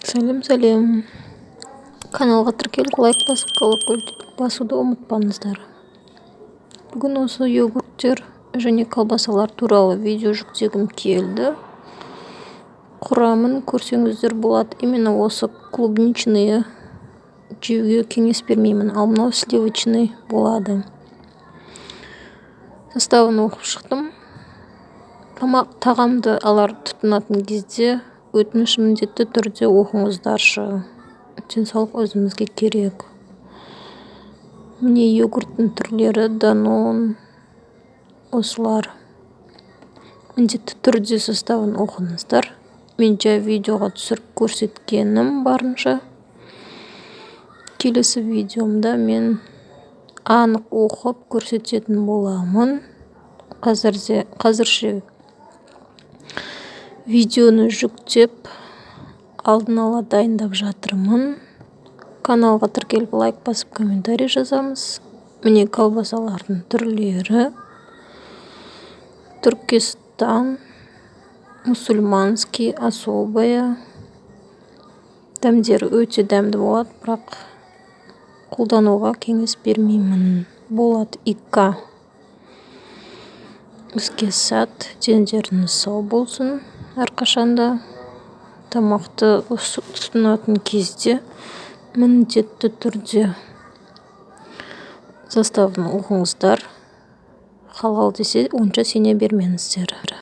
Сәлем, сәлем! Каналға тіркеліп, лайк басып, колокольчик басуды ұмытпаңыздар. Бүгін осы йогурттер және колбасалар туралы видео жүктегім келді. Құрамын көрсеңіздер болады. Именно осы клубничные жеуге кеңес бермеймін, ал мынау сливочный болады. Составын оқып шықтым. Тамақ, тағамды алар, тұтынатын кезде, өтініш, міндетті түрде оқыңыздаршы. Денсаулық өзімізге керек. Міне, йогурттың түрлері: Данон, осылар. Міндетті түрде составын оқыңыздар. Мен жай видеоға түсіріп көрсеткенім барынша. Келесі видеомда мен анық оқып көрсететін боламын. Қазірде, қазірше видеоны жүктеп, алдын ала дайындап жатырмын. Каналға тіркеліп, лайк басып, комментарий жазамыз. Міне, колбасалардың түрлері: Туркестан, мусульманский, особая. Дәмдері өте дәмді болады, бірақ қолдануға кеңес бермеймін. Болат ика. Іске сәт, дендеріңіз сау болсын. Әрқашанда тамақты тұтынатын кезде міндетті түрде составын оқыңыздар. Халал десе, онша сене бермеңіздер.